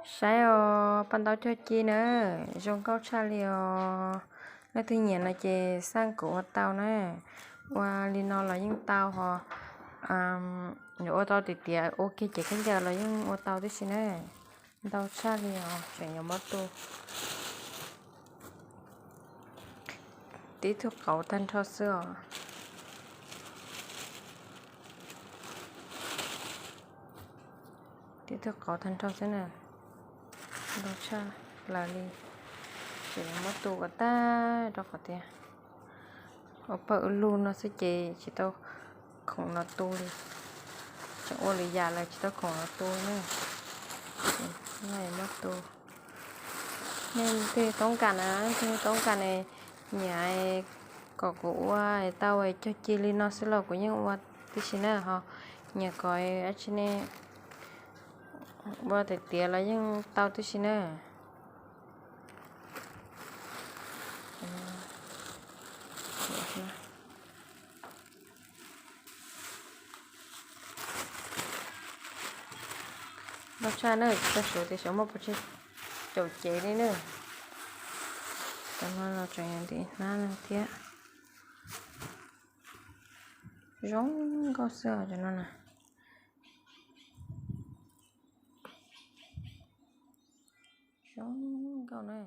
Saib os, paj ntaub cog ci na, zoo nkauj tshaj li os. Leej twg nyiam no ces xaj kuv ua tau na. Ua li no los yeej tau hos, yuav ua tau tiav tiav ua kiag cev khaub ncaws los yeej ua tau tib si na. Ntau tshaj li os, tseem yuav muab tu. Tib tug qauv tag nrho xwb os. Tib tug qauv tag nrho xwb na. Ntau tshaj plaws li. Tseem yuav muab tu kom tag rau qhov tias ua pawg ua lug no xwb ces tsis tau khoom los tu li. Tseem ua lwm yam lawm tsis tau khoom los tu na. Muab tu. Nej twg toob kas na, twg toob kas ne, nyiam kom kuv ua tau cog ci li no xwb los kuv yeej ua tib si na ho. Nyiam kom dab tsi ne, ua tiav tiav los yeej tau tib si na. Ntau tshaj na, tsis tau suav tias xyov muaj pov tseg caum cev li na. Cov no los tseem yog ntim hnab no thiab. Zoo nkauj xwb os cov no na. Zoo nkauj na.